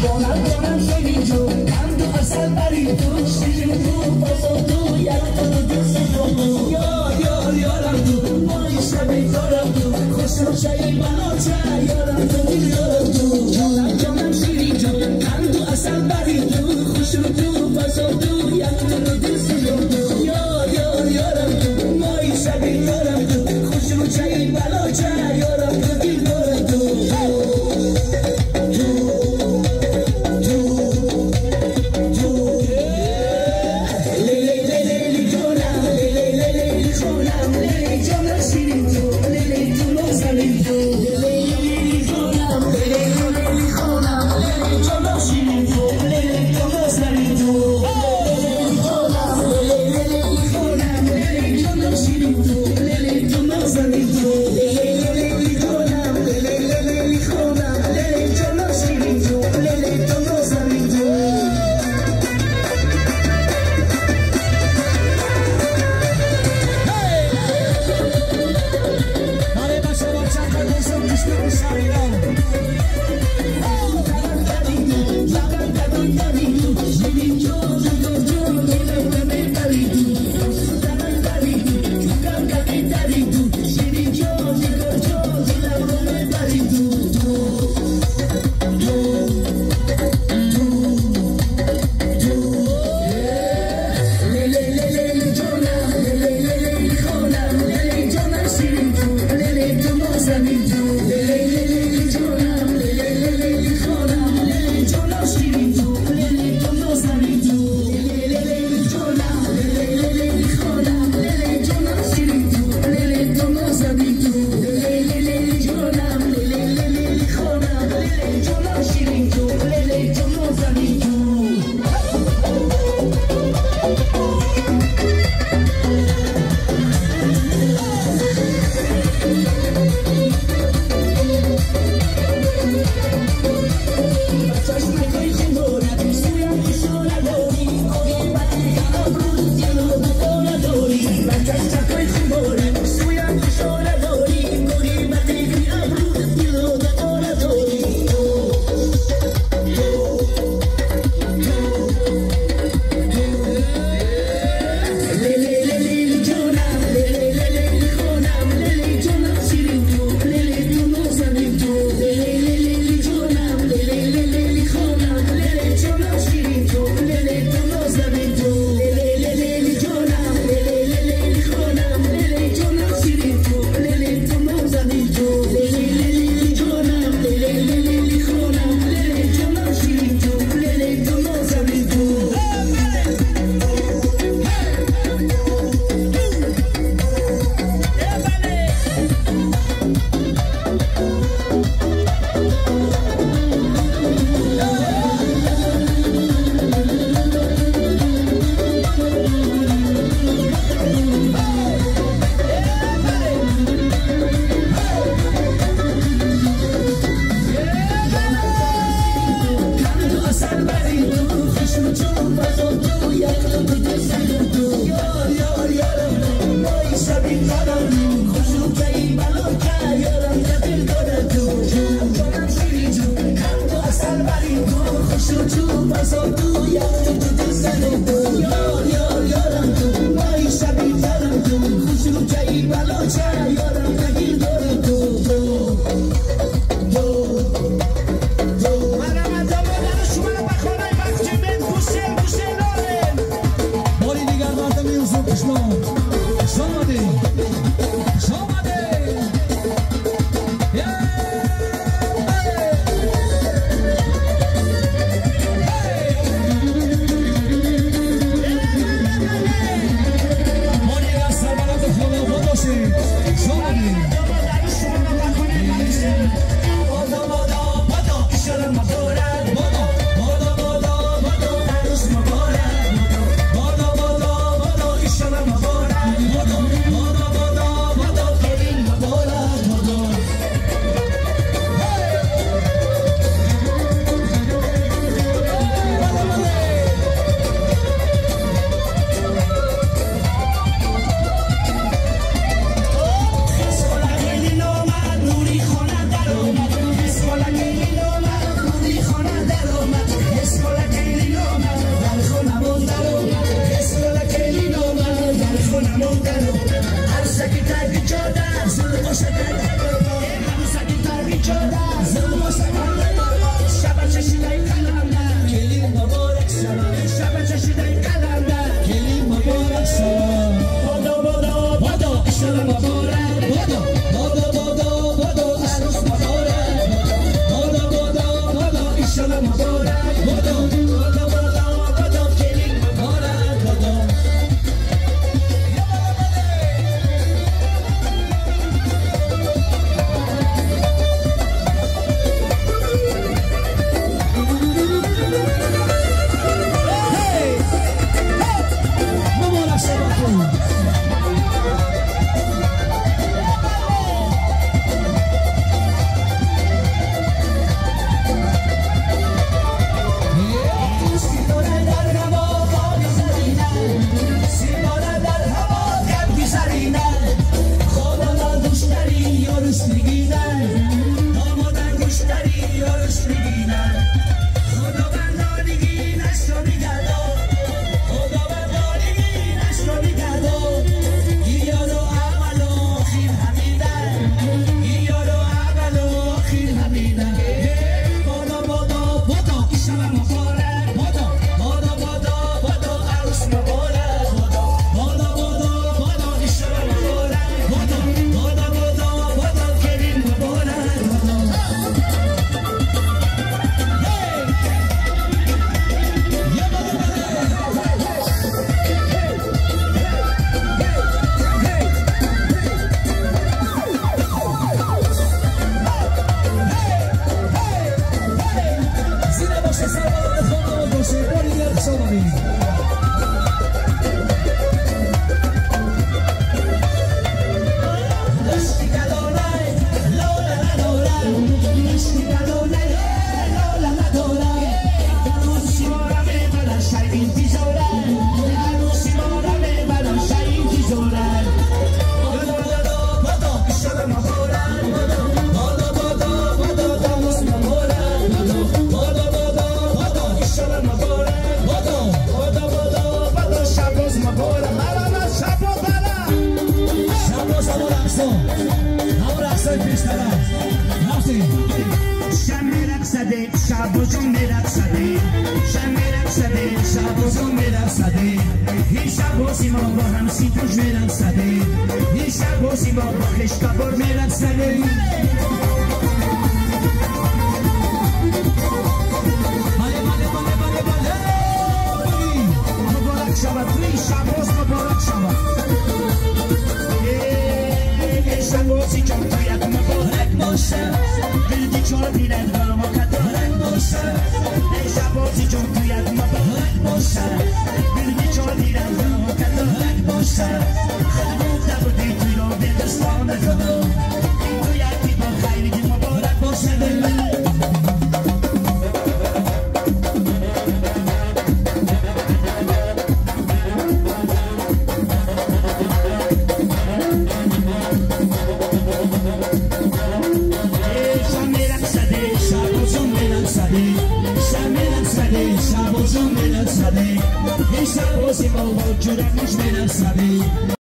جانم جانم شیرین جون قند و عسل بری تو شیرین تو فضا تو یک تو دوست تو یار یار یارم تو مای شبی دارم تو خوش شایی بلاچه یارم تو یارم تو جانم جانم شیرین جون قند و عسل بری تو خوش تو فضا تو یک تو دوست تو یار یار یارم تو مای شبی دارم تو خوش شایی بلاچه یارم تو دارم تو Hey! شبازون میرقصده، شب میرقصده، شبازون میرقصده. این شبازی ما با هم سیتوش میرقصده، این شبازی ما با خشتبار میرقصده. بله بله بله بله بله، مبارک شود توی شباز، مبارک شود. شبازی جان تویت مبارک باشه، دلدی چار دیرد و مکدارک باشه. شبازی جان تویت مبارک باشه، دلدی چار دیرد و مکدارک باشه. خود گفته بودی توی را به دستان خدا، این تویتی با خیلی مبارک باشه. شبازی ما با جورک میرقصده.